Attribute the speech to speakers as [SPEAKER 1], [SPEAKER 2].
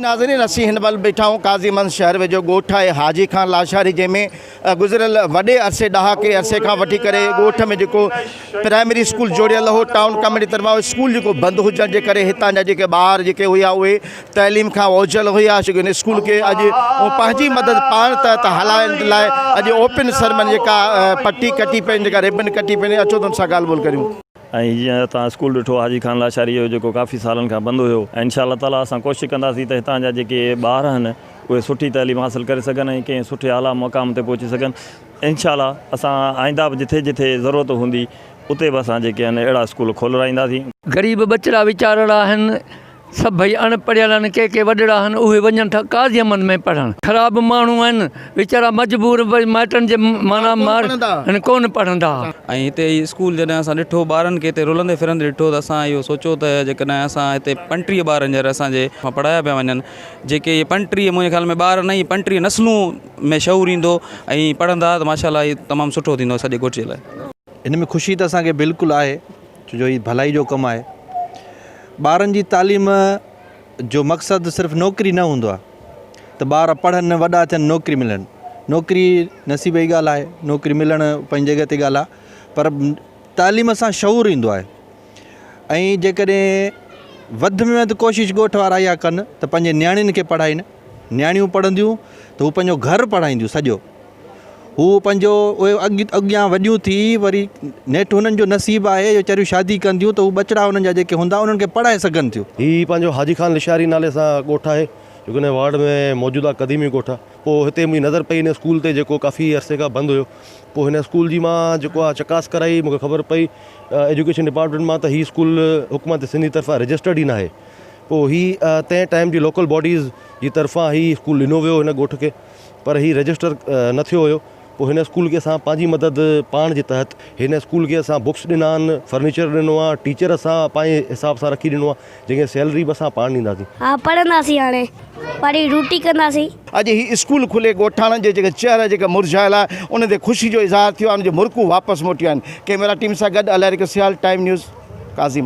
[SPEAKER 1] ناظرين اسين هن مهل بيٺا آهيون قاضي محمد شهر ويجهو ڳوٺ آهي حاجي خان لاشاري جنهن ۾ گذريل وڏي عرصي ڏهاڪي عرصي کان وٺي ڪري ڳوٺ ۾ جيڪو پرائمري اسڪول جوڙيل هو ٽائون ڪميٽي طرفان اسڪول جيڪو بند هجڻ جي ڪري هتان جا جيڪي ٻار جيڪي هيا اهي تعليم کان اوجهل هيا هن اسڪول کي اڄ پنهنجي مدد پاڻ تحت هلائڻ لاء اڄ اوپن سرمن جيڪا پٽي ڪٽي پئي جيڪا ربن ڪٽي پئي اچو ته ان سان ڳالهه ٻولهه ڪريون.
[SPEAKER 2] ۽ جيئن توهان اسڪول ڏٺو حاجي خان لاشاري جو جيڪو ڪافي سالن کان بند هيو ۽ انشاء الله تعالي اسان ڪوشش ڪنداسين ته هتان جا جيڪي ٻار آهن اهي سٺي تعليم حاصل ڪري سگهن ۽ ڪنهن سٺي اعليٰ مقام تي پهچي سگهن انشاء الله اسان آئنده به جٿي جٿي ضرورت هوندي اتي به اسان جيڪي آهن اهڙا اسڪول کولرائينداسين.
[SPEAKER 3] غريب ٻچڙا ويچارڙا آهن سڀئي اڻ پڙهيل آهن، ڪي ڪي وڏڙا آهن اهي وڃن ٿا قاضي احمد ۾ پڙهڻ. خراب ماڻهو آهن ويچارا مجبور مائٽن جي معنيٰ مار آهن ڪونه پڙهندا.
[SPEAKER 4] ۽ هتي هي اسڪول جڏهن اسان ڏٺو ٻارن کي هتي رلندي ڦرندي ڏٺو ته اسان اهو سوچيو ته جيڪڏهن اسان هتي 35 ٻار هينئر اسان جي پڙهايا پيا وڃن جيڪي اهي 35 منهنجي خيال ۾ ٻار نه اهي 35 نسلون ۾ شعور ايندو ۽ پڙهندا ته ماشاء الله هي تمام سٺو ٿيندو سڄي ڳوٺ جي لاء.
[SPEAKER 5] ان ۾ خوشي ته اسان کي بلڪل آهي ڇو جو هي ڀلائي جو ڪم آهي. ٻارن جي تعليم جو مقصد صرف نوڪري نه هوندو آهي ته ٻار پڙهن وڏا ٿين نوڪري ملن نوڪري نصيب جي ڳالهه آهي نوڪري ملڻ پنهنجي جڳهه تي ڳالهه آهي پر تعليم سان شعور ايندو آهي ۽ جيڪڏهن وڌ ۾ وڌ ڪوشش ڳوٺ وارا اها ڪن ته پنهنجي نياڻين کي پڙهائين نياڻيون پڙهنديون ته هو پنهنجو گهر پڙهائينديون سڄو هو پنهنجو اهي اڳ اڳيان وڏيون ٿي وري نيٺ هنن جو نصيب آهي جو ويچاريون شادي ڪنديون ته هو ٻچڙا هنن جا جيڪي هوندا انهن کي پڙهائي سگهن ٿيون.
[SPEAKER 6] هي پنهنجو حاجي خان لشاري نالي سان ڳوٺ آهي جيڪو هن وارڊ ۾ موجوده قديمي ڳوٺ آهي پوء هتي منهنجي نظر پئي هن اسڪول تي جيڪو ڪافي عرصي کان بند هيو پوء هن اسڪول جي مان جيڪو آهي چڪاس ڪرائي مونکي خبر پئي ايجوڪيشن ڊپارٽمينٽ مان ته هي اسڪول حڪومت سنڌ جي طرفان رجسٽرڊ ئي ناهي پوء هي تنهن ٽائيم جي لوڪل باڊيز جي طرفان هي اسڪول ڏنو ويو هن ڳوٺ کي پر هي رجسٽر نه ٿيو هيو پوء هن اسڪول کي اسان پنهنجي مدد پاڻ جي تحت هن اسڪول کي اسان بڪس ڏنا آهن فرنيچر ڏنو آهي ٽيچر اسان پنهنجي حساب سان رکي ڏنو آهي جنهن کي سيلري به اسان پاڻ ڏينداسين.
[SPEAKER 7] ها پڙهنداسين هاڻي وري روٽي ڪنداسين.
[SPEAKER 1] اڄ هي اسڪول کلي ڳوٺاڻن جي جيڪي چهرا جيڪا مرجهايل آهي انهن تي خوشي جو اظهار ٿيو آهي انهن جون مرڪون واپس موٽيون آهن ڪئميرا ٽيم سان گڏ الارڪ سيال ٽائيم نيوز قاضي محمد.